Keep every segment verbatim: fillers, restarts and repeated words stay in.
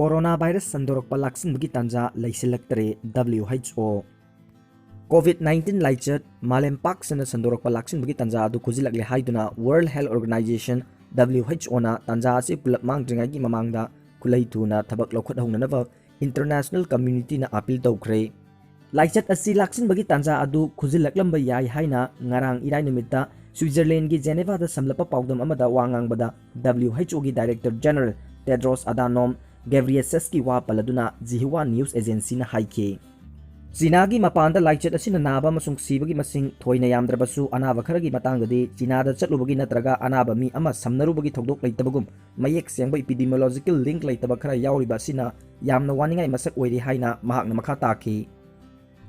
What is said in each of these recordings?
Corona virus ꯁꯟꯗꯣꯔꯛꯄ ꯂꯥꯛꯁꯤꯟꯕꯒꯤ ꯇꯥꯟꯖꯥ ꯂꯩꯁꯤꯜꯂꯛꯇ꯭ꯔꯦ, W H O꯫ COVID nineteen ꯂꯥꯏꯆꯠ ꯃꯥꯂꯦꯝ ꯄꯥꯛ ꯁꯟꯅ ꯁꯟꯗꯣꯔꯛꯄ ꯂꯥꯛꯁꯤꯟꯕꯒꯤ ꯇꯥꯟꯖꯥ ꯑꯗꯨ ꯈꯨꯖꯤꯜꯂꯛꯂꯦ ꯍꯥꯏꯗꯨꯅ World Health Organization, W H O ꯅ ꯇꯥꯟꯖꯥ ꯑꯁꯤ ꯄꯨꯂꯞ ꯃꯥꯡꯗ꯭ꯔꯤꯉꯩꯒꯤ ꯃꯃꯥꯡꯗ ꯈꯨꯠꯂꯩ ꯊꯨꯅ ꯊꯕꯛ ꯂꯧꯈꯠꯍꯧꯅꯅꯕ international community ꯅ appeal ꯇꯧꯈ꯭ꯔꯦ꯫ ꯂꯥꯏꯆꯠ ꯑꯁꯤ ꯂꯥꯛꯁꯤꯟꯕꯒꯤ ꯇꯥꯟꯖꯥ ꯑꯗꯨ ꯈꯨꯖꯤꯜꯂꯛꯂꯝꯕ ꯌꯥꯏ ꯍꯥꯏꯅ ꯉꯔꯥꯡ ꯏꯔꯥꯏ ꯅꯨꯃꯤꯠꯇ Switzerland ꯒꯤ Geneva ꯗ ꯁꯝꯂꯞꯄ ꯄꯥꯎꯗꯝ ꯑꯃꯗ ꯋꯥ ꯉꯥꯡꯕꯗ W H O ꯒꯤ Director General Tedros Adhanom Ghebreyesus ꯀꯤ ꯋꯥ ꯄꯜꯂꯗꯨꯅ Xinhua News Agency ꯅ ꯍꯥꯏꯈꯤ꯫ ꯆꯤꯅꯥꯒꯤ ꯃꯄꯥꯟꯗ ꯂꯥꯏꯆꯠ ꯑꯁꯤꯅ ꯅꯥꯕ ꯑꯃꯁꯨꯡ ꯁꯤꯕꯒꯤ ꯃꯁꯤꯡ ꯊꯣꯏꯅ ꯌꯥꯝꯗ꯭ꯔꯕꯁꯨ, ꯑꯅꯥꯕ ꯈꯔꯒꯤ ꯃꯇꯥꯡꯗꯗꯤ ꯆꯤꯅꯥꯗ ꯆꯠꯂꯨꯕꯒꯤ ꯅꯠꯇ꯭ꯔꯒ ꯑꯅꯥꯕ ꯃꯤ ꯑꯃ ꯁꯝꯅꯔꯨꯕꯒꯤ ꯊꯧꯗꯣꯛ ꯂꯩꯇꯕꯒꯨꯝ ꯃꯌꯦꯛ ꯁꯦꯡꯕ epidemiological link ꯂꯩꯇꯕ ꯈꯔ ꯌꯥꯎꯔꯤꯕ ꯑꯁꯤꯅ ꯌꯥꯝꯅ ꯋꯥꯅꯤꯡꯉꯥꯏ ꯃꯁꯛ ꯑꯣꯏꯔꯤ ꯍꯥꯏꯅ ꯃꯍꯥꯛꯅ ꯃꯈꯥ ꯇꯥꯈꯤ꯫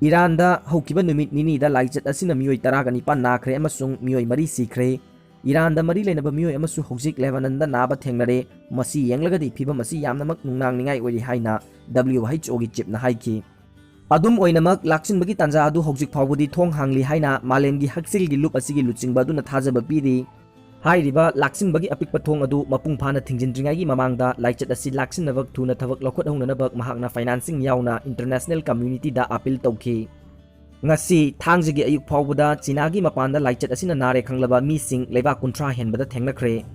ꯏꯔꯥꯟꯗ ꯍꯧꯈꯤꯕ ꯅꯨꯃꯤꯠ ꯅꯤꯅꯤꯗ ꯂꯥꯏꯆꯠ ꯑꯁꯤꯅ ꯃꯤꯑꯣꯏ ꯇꯔꯥꯒ ꯅꯤꯄꯥꯟ ꯅꯥꯈ꯭ꯔꯦ ꯑꯃꯁꯨꯡ ꯃꯤꯑꯣꯏ ꯃꯔꯤ ꯁꯤꯈ꯭ꯔꯦ꯫ ꯏꯔꯥꯟꯗ ꯃꯔꯤ ꯂꯩꯅꯕ ꯃꯤꯑꯣꯏ ꯑꯃꯁꯨ ꯍꯧꯖꯤꯛ ꯂꯦꯕꯥꯅꯟꯗ ꯅꯥꯕ ꯊꯦꯡꯅꯔꯦ꯫ ꯃꯁꯤ ꯌꯦꯡꯂꯒꯗꯤ ꯐꯤꯚꯝ ꯑꯁꯤ ꯌꯥꯝꯅꯃꯛ ꯅꯨꯡꯅꯥꯡꯅꯤꯡꯉꯥꯏ ꯑꯣꯏꯔꯤ ꯍꯥꯏꯅ W H O ꯒꯤ chief ꯅ ꯍꯥꯏꯈꯤ꯫ ꯑꯗꯨꯝ ꯑꯣꯏꯅꯃꯛ, ꯂꯥꯛꯁꯤꯟꯕꯒꯤ ꯇꯥꯟꯖꯥ ꯑꯗꯨ ꯍꯧꯖꯤꯛ ꯐꯥꯎꯕꯗꯤ ꯊꯣꯡ ꯍꯥꯡꯂꯤ ꯍꯥꯏꯅ ꯃꯥꯂꯦꯝꯒꯤ ꯍꯛꯁꯦꯜꯒꯤ ꯂꯨꯞ ꯑꯁꯤꯒꯤ ꯂꯨꯆꯤꯡꯕ ꯑꯗꯨꯅ ꯊꯥꯖꯕ ꯄꯤꯔꯤ꯫ ꯍꯥꯏꯔꯤꯕ ꯂꯥꯛꯁꯤꯟꯕꯒꯤ ꯑꯄꯤꯛꯄ ꯊꯣꯡ ꯑꯗꯨ ꯃꯄꯨꯡ ꯐꯥꯅ ꯊꯤꯡꯖꯤꯟꯗ꯭ꯔꯤꯉꯩꯒꯤ ꯃꯃꯥꯡꯗ ꯂꯥꯏꯆꯠ ꯑꯁꯤ ꯂꯥꯛꯁꯤꯟꯅꯕ ꯊꯨꯅ ꯊꯕꯛ ꯂꯧꯈꯠꯍꯧꯅꯅꯕ ꯃꯍꯥꯛꯅ financing ꯌꯥꯎꯅ international community ꯗ appeal ꯇꯧꯈꯤ꯫ ꯉꯁꯤ ꯊꯥꯡꯖꯒꯤ ꯑꯌꯨꯛ ꯐꯥꯎꯕꯗ ꯆꯤꯅꯥꯒꯤ ꯃꯄꯥꯟꯗ ꯂꯥꯏꯆꯠ ꯑꯁꯤꯅ ꯅꯥꯔꯦ ꯈꯪꯂꯕ ꯃꯤꯁꯤꯡ ꯂꯩꯕꯥꯛ ꯀꯨꯟꯊ꯭ꯔꯥ ꯍꯦꯟꯕꯗ ꯊꯦꯡꯅꯈ꯭ꯔꯦ꯫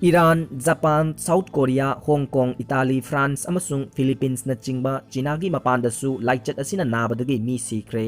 ꯏꯔꯥꯟ, ꯖꯄꯥꯟ, ꯁꯥꯎꯠ ꯀꯣꯔꯤꯌꯥ, ꯍꯣꯡ ꯀꯣꯡ, ꯏꯇꯥꯂꯤ, ꯐ꯭ꯔꯥꯟꯁ ꯑꯃꯁꯨꯡ ꯐꯤꯂꯤꯄꯤꯟꯁꯅꯆꯤꯡꯕ ꯆꯤꯅꯥꯒꯤ ꯃꯄꯥꯟꯗꯁꯨ ꯂꯥꯏꯆꯠ ꯑꯁꯤꯅ ꯅꯥꯕꯗꯒꯤ ꯃꯤ ꯁꯤꯈ꯭ꯔꯦ꯫